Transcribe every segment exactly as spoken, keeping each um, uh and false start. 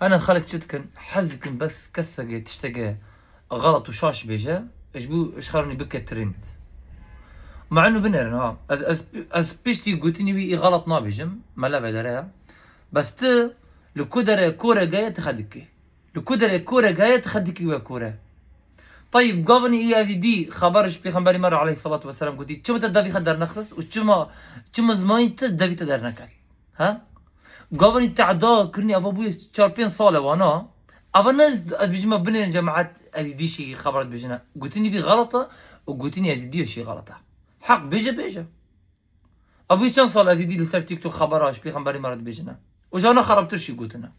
Ana xelk çi dikin? Hez dikin bes keseke tişteke xelet û şaş bêje, ji bo ji xeranî bike trend. Ma eno binêrin ha. Ez, ez, ez piştî gotinî wî î xelet nabêjim. Mele vedere ya. Bes tu li ku dere kore gaye tu xedikî. Li ku dere kore gaye tu xedikî we kore. Tayîb, gavinî î Ezîdî xeber ji Pêxemberî me re aleyhisselatu vesselam gotî. Çima te devî xwe dernexist û çima, çima zimanî te devî te derneket? Ha? Gavanî tehda kirinî eva bûye çar pênc sal e wana. Eva ne ez, ez bijîme binêrin cemaet Ezîdî şî xeber dibêjine. Gotinî vî xelet e û gotinî Ezîdî şî xelet e. Heq bêje bêje. Ev wî çend sal Ezîdî li ser TikTok xebera ji Pêxemberî me re dibêjine. Û ji wana xerabtir şî gotine.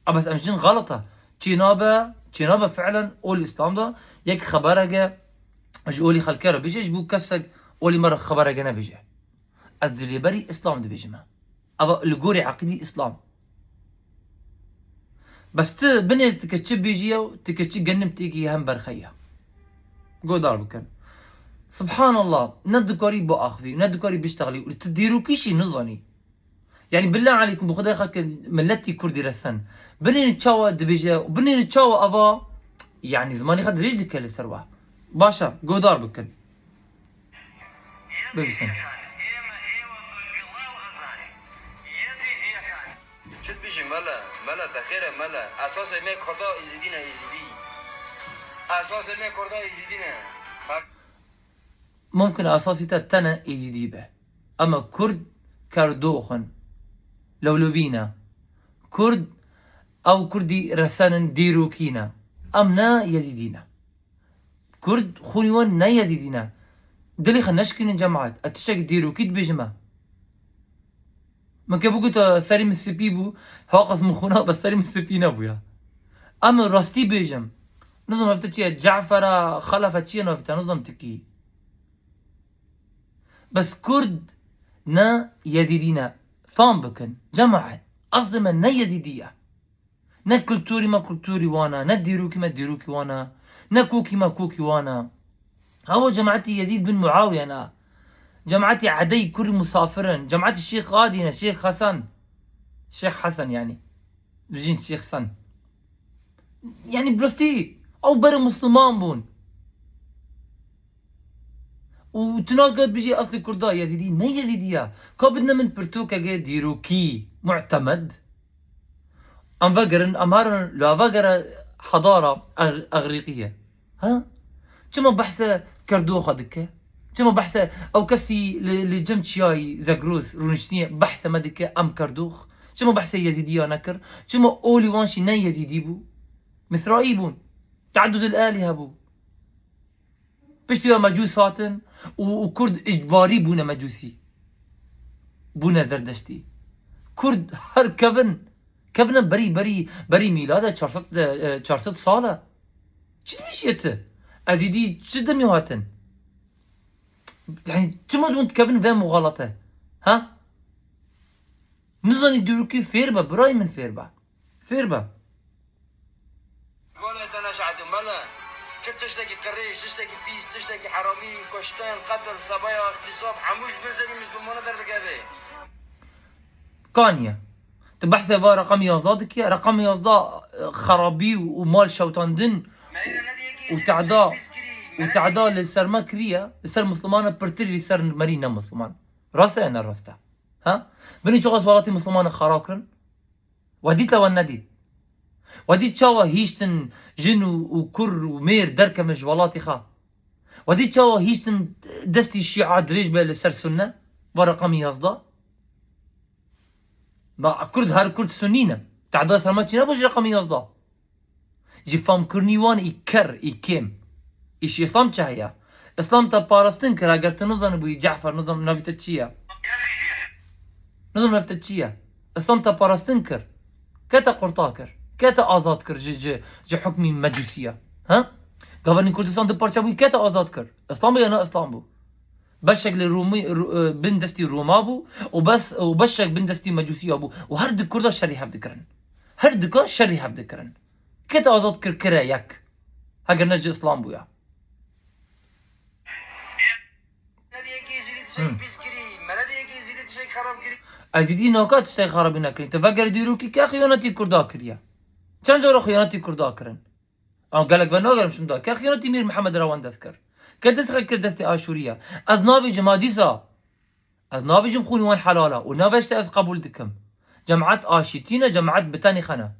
A bes em jin xelet e. Çênabe, çênabe fiilen ol Îslam de yek xebereke ji olî xelke re bêje, ji bo kesek olî me re xebereke nebêje. Ez di rêberî Îslam dibêjim e. Eva li gorî eqîdî Îslam. Bes tu binêr tike çi bêjî ye û tike çi genim têkî hem berxeya. Godar bikin. Subhanallah, ne dikarî biaxivî, ne dikarî biştexlî. Û tu dîrokî şî nizanî. Yani billah aleykum, bi Xwedê xelkê miletî Kurdî resen. Binêrin çawa dibêje, binêrin çawa ava, yani zimanê xwe dirêj dike li ser we. Baş e, godar bikin. Bibîsin. Çi dibêjî mele? Mele te xêr e mele. Esasê me Kurda Êzidî ne, Êzidî. Esasê me Kurda Êzidî ne. Mumkin esasî te tene Êzidî be. Ama Kurd kerdox in. Lewlebî ne. Kurd, ew Kurdî resen in, dîrokî ne. Em ne Yezîdî ne. Kurd xûnî wan ne Yezîdî ne. Dilê xwe neşikînin cemaet. Ez tiştekî dîrokî dibêjim e. Min ke bigota serî min spî bû, haqas min xûna, bes serî min spî nebûya. Em rastî bêjim. Nizam navê te çi ye? Cefera, Xelefe çi ye navê te? Nizam tikî. Bes Kurd ne Yezîdî ne. Fam bikin. Cemaet. Eslê me ne Yezîdî ye. Ne kulturî me kulturî wan e, ne dîrokî me dîrokî wan e, ne kokî me kokî wan e. Hewa cemaetî Yezîd bin Muawiye ne. Cemaetî Edey kurî Musafir in. Cemaetî Şêx Adî ne, Şêx Hesen. Şêx Hesen yani. Dijîn Şêx Sen. Yani bi rastî, ew berê Musliman bûn. Û tu nake dibêjî eslê Kurda Yezîdî, ne Yezîdî ya. Ka bidine min pirtûkeke dîrokî, mu'temed. Em vegerin, em herin, la vegere hedara Ex-, Exrîqiye. Ha? Çima behse kerdoxa dike? Çima behse ew kesî li, li cem çiyayî Zegros rûniştiye behse me dike em kerdox? Çima behse Yezîdiya nekir? Çima olî wan şî ne Yezîdî bû? Misraî bûn. Teaddudul alîhe bû. Piştî ya mecûs hatin û, û Kurd icbarî bûne mecûsî. Bûne zerdeştî. Kurd her kevin, kevine berî, berî, berî mîlade çar sed, e, e, çar sed sal e. Çi dibêjiyê tu? Ezîdî çi demî hatin? Yani çima hûn dikevin vê muxalate? Ha? Nizanî dîrokî fêr be, birayê min fêr be. Fêr be. Wele te neşehedî mele. Çi tiştekî qirêj, tiştekî pîs, tiştekî heramî, kuştin, qetil, sebaya, îxtîsab, hemû ji bin zerî Mislimana derdikeve. Kaniye. Tu behsê va reqem yazda dikî, reqem yazda, e, xerabî û mal şewtandin û tehda, û tehda li ser me kiriye, li ser Mislimana pirtir li ser merî ne Misliman. Rast e ya ne rast e? Ha? Binî çiqas welatî Mislimana xera kirin? We dît le we nedît? We dît çawa hîştin jin û, û kur û mêr derkevin ji welatê xwe? We dît çawa hîştin destî şîa dirêj be li ser sunne? Va reqemî yazda. Ma kurd her kurd sunnî ne. Tehda ser me çi nebû ji reqemî yazda? Ji famkirinî wan î ker, î kêm. Îşî Îslam çi heye? Îslam te parastin kir, eger tu nizanibûyî Cefer, nizam navî te çi ye? Nizam navî te çi ye? Îslam te parastin kir. Ke te qurta kir? Ke te azad kir ji, ji, ji hukmî mecûsiya? Ha? Gavanî Kurdistan du parça bûyî, ke te azad kir? Îslam bû ya ne Îslam bû? Beşek li Rûmî, Rû-, e, bin destî Rûma bû û bes, û beşek bin destî mecûsiya bû. Û her du kurda şerî hev dikirin. Her duka şerî hev dikirin. Kê te azad kir, kire yek? Heger ne ji Îslam bûya. Hı. Ezîdî naka tiştê xerabî nekirin. Tu vegerî dîrokî ke xiyanetî Kurda kiriye. Çend cara xiyanetî Kurda kirin. Ama gelek ve nagerim şunda. Ke xiyanetî Mîr Mihemed Rewan dest kir. Ke dest xwe kir destê Aşûriye. Ez nabêjim ha dîsa. Ez nabêjim xûnî wan helal e û navê ji te ez qebûl dikim. Cemaet aşîtî ne, cemaet bi tenê xwe ne.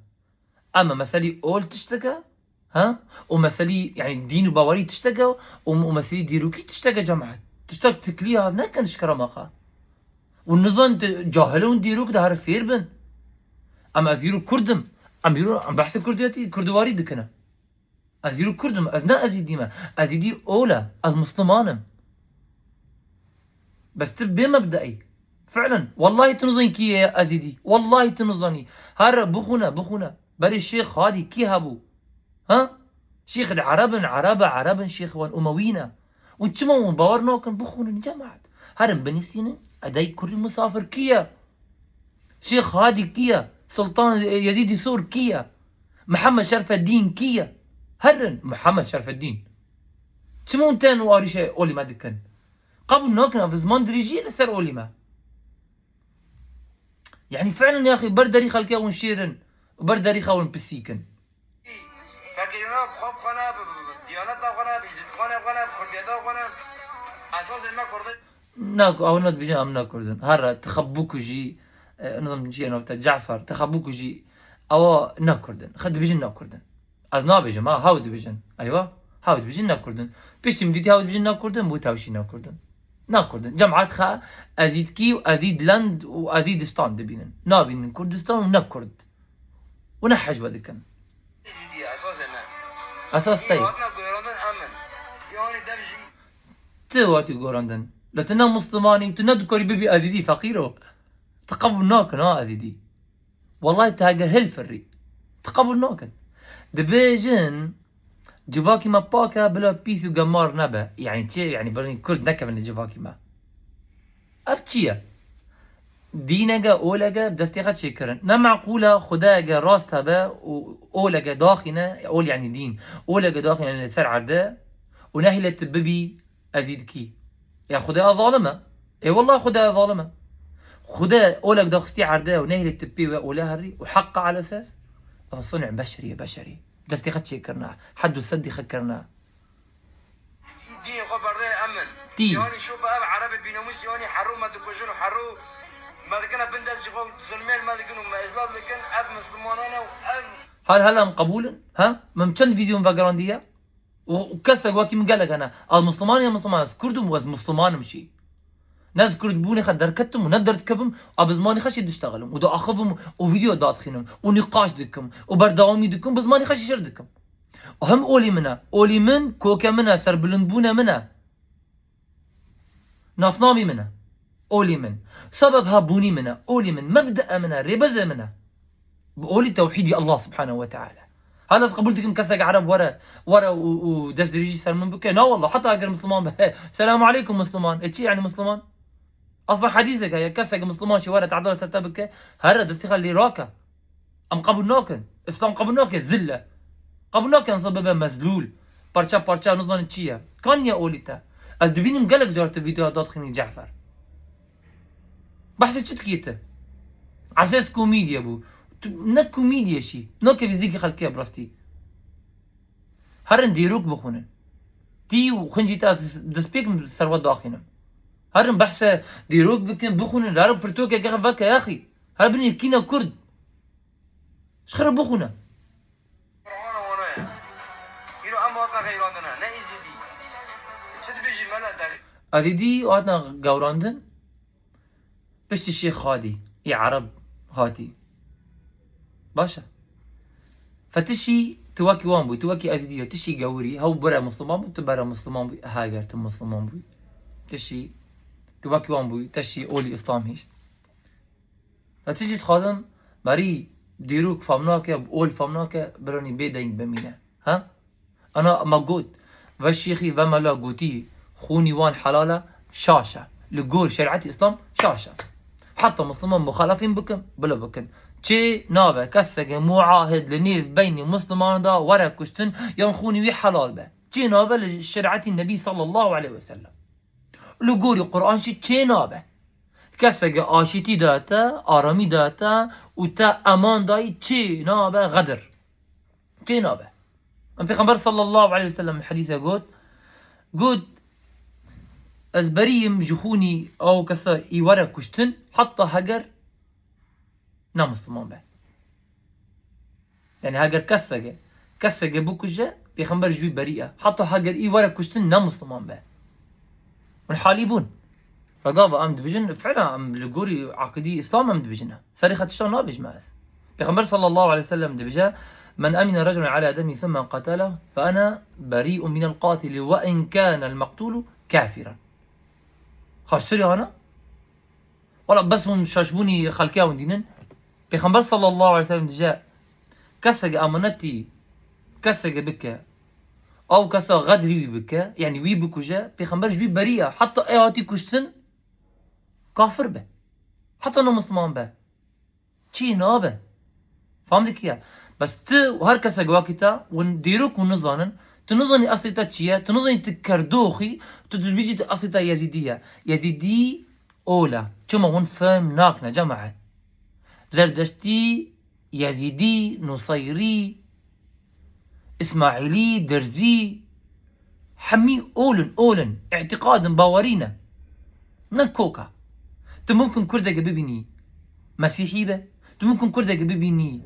Ama meselî ol tiştek e, ha? Û meselî, yani dîn û bawerî tiştek e û, û meselî dîrokî tiştek e cemaet. Tiştek tiklî hav nekin ji kerema xwe. Û nizan tu cahil in dîrok de her fêr bin. Em ez îro Kurd im. Em îro, em behsê Kurdiyetî, Kurdiwarî dikine. Ez îro Kurd im, ez ne Ezîdî me. Ezîdî ol e, ez Musliman im. Bes tu bê mebdeî. Fi'len. Wellahî tu nizanî kî ye Ezîdî. Wellahî tu nizanî. Here bixûne, bixûne. Berê Şêx Hadî kî hebû? Ha? Şêx de Ereb in, Ereb e, Ereb in Şêx wan Umewî ne. Û çima wan bawer nakin? Bixûnin cemaet. Herin binivîsînin, edayî kurî misafir kî ye? Şêx Hadî kî ye? Sultan Yezîdî Sûr kî ye? Mihemed Şerfeddîn kî ye? Herin Mihemed Şerfeddîn. Çima hûn tên û arîşe olî me dikin? Qebûl nakin, ev ziman dirêjî ye li ser olî me. Yani fi'len ya xî ber derî xelkê hûn şêr in û ber derî xwe hûn pisîk in. Feqîrina xwe bi xwe ne, diyaneta xwe ne, hîzibxana xwe ne, kurdiyeta xwe ne. Esasê me Kurd e. Na, ew ne dibêjin em ne Kurd in. Here, tu xwe bikujî, e, nizam çi ye navte, Cafer, tu xwe bikujî, ewa ne Kurd in. Xwe dibêjin ne Kurd in. Ez nabêjim, ha, hew dibêjin. Eywa, hew dibêjin ne Kurd in. Piştî min dîtî hew dibêjin ne Kurd in, bû tewşî ne Kurd in. Ne Kurd in. Cemaet xwe Ezîdkî û Ezîdlend û Ezîdistan dibînin. Nabînin Kurdistan û ne Kurd. Û ne hecbe dikin. Ezîdî ye, esasê me. Esas te ye. Hatina goyrandan em in. Yanî dev jî. Tu hatî gorandin. Lê tu ne Muslimanî, tu ne dikarî bibî Ezîdî, feqîro. Tu qebûl nakin ha Ezîdî. Wellahî tu hege hilfirî. Tu qebûl nakin. Dibêjin, civakî me pak e, bila pîs û gemar nebe. Yani çi? Yani bila Kurd nekevin li civakî me. Ev çi ye? Dîneke, oleke destê xwe çêkirin. Ne meqûl e Xwedayeke rast hebe û oleke daxîne, ol yani dîn, oleke daxîne li ser erde û nehêle tu bibî Ezîdkî. Ya Xwedaya zalim e. Ê wallah Xwedaya zalim e. Xwede olek daxistî erde û nehêle tu pê we ole herî û heqa ala ser. Ev sunê beşerî ye, beşerî. Destê xwe çêkirine. Hed û sedî xwe kirine. Dînê xwe berdê em in. Tî. Yanî şopa ev Erebê bînemûs yanî herû me dikujin û herû me dikine bin dest ji xwe, zilmên me dikin û me îzlal dikin, ev Mislimanan e û ev Hal hal em qebûl in? Ha? Min çend vîdeo min vegerandiye? Û, û kesek wekî min gelek hene. Ez Misliman ya Misliman, ez Kurd im û ez Misliman im jî. Ne ez Kurdbûnê xwe derketim û ne derdikevim, a bi zimanê xwe jî diştexelim û diaxivim û vîdeo dadixînim û nîqaş dikim û berdewamî dikim, bi zimanê xwe jî şer dikim. Hem olî min e. Olî min, koke min e, serbilindbûne min e. Nasnamî min e. Olî min. Sebeb hebûnî min e. Olî min. Mebde'e min e. Rêbezê min e. Bi olî tewhîdî Allah subhanehu ve teala. Hala ez qebûl dikim kesek Ereb were, were û, û destdirêjî ser min bike. Na wallah, heta eger Misliman be. He, selamu aleykum Misliman. E çi yani Misliman? Aslan hedîsek heye, kesek Misliman jî were tehdar ser te bike, here destê xwe lê rake. Em qebûl nakin. Îslam qebûl nake zille. Qebûl nake însan bibe mezlûl. Parça parça nizanin çi ye. Kaniye olî te. Ez dibînim gelek car tu vîdeoya dadixînî Cafer. Behsê çi dikî tu? Esas komîdye bû. Tu ne komîdye şî. Nakevî zikî xelkê bi rastî. Herin dîrok bixwînin. Tî û xincî te ez destpêk serva daxînim. Herin behse dîrok bikin, bixwînin, herin pirtûkeke veke yaxî. Her binî kîne Kurd. Ji xwe re bixwîne. Qur'ana wana ye. Îro em hatina xeyrandine, ne Êzîdî. Çi dibêjî mele te? Ezîdî hatina gewrandin. Piştî Şêx Hadî, ê Ereb hatî. Baş e. Fetişî tu wekî wan bû, tu wekî Ezîdî ye, tişî gewirî, hew bire Musliman bû, tu bere Musliman bû, heger tu Musliman bû. Tişî tu wekî wan bû, tişî olî Îslam hişt. Fetişî dixwazim, merî dîrok fam nake, ol fam nake, biranî bê deng bimîne. Ha? Ana me got, ve şêxî, ve mela gotî, xûnî wan helal e, şaş e. Li gor şerîetî Îslam şaş e. Heta Misliman muxalefîn bikin, bila bikin. Çê nabe keseke muahid li nêv beynî Mislimanan de were kuştin, yan xûnî wî helal be. Çê nabe li şerîetî Nebî sallallahu aleyhi ve sellem. Li gorî Quran jî çê nabe. Keseke aşîtî da te, aramî da te û te eman dayî çi nabe xedir. Çi nabe. Em Pêxember sallallahu aleyhi ve sellem hedîse got, got, ez berî yim ji xûnî ew kesa î were kuştin, heta heger ne Musliman be. Yani heger keseke, keseke bikuje, Pêxember ji wî berî e. Heta heger î were kuştin ne Musliman be. Min halî bûn. Fe gava em dibijin, fi'la em li gorî aqidî Îslam em dibijin. Serê xwe tiştan nabêjme ez. Pêxember sallallahu aleyhi ve sellem dibije, "Men emine racun ala demi thumma qatala, fe ana beri'un minel qatili ve in kanel meqtulu kafiran." Xaştirî ana? Wala bes hûn şaşbûnî xelkê hûn dînin. Pêxember sallallahu aleyhi ve sellem dije, keseke emanetî, keseke bike, ew kesa xedrî wî bike, yani wî bikuje, Pêxember ji wî berî ye. Heta ê hatî kuştin, kafir be. Heta ne Musliman be. Çi nabe. Fam dikiye. Bes tu û her kesek wekî te, hûn dîrok hûn nizanin, tu nizanî eslê te çi ye, tu nizanî tu kerdoxî, tu dibêjî tu eslê te Yezîdî ye. Yezîdî ol e. Çima hûn fehm nakine, cemaet. Zerdeştî, Yezîdî, Nuseyrî, Îsmaîlî, Dirzî, hemî ol in, ol in. Îtîqad in, bawerî ne. Ne koka. Tu mumkin kurdeke bibînî Mesîhî be. Tu mumkin kurdeke bibînî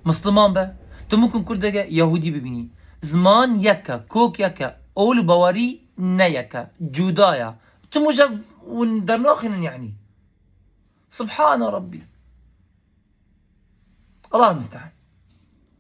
Misliman be. Tu mumkin kurdeke Yahûdî bibînî. Ziman yek e, kok yek e, ol û bawerî ne yek e. Cuda ye. Çimo ji hev hûn dernaxînin yani. Subhane Rabbî. Allahul musta'an.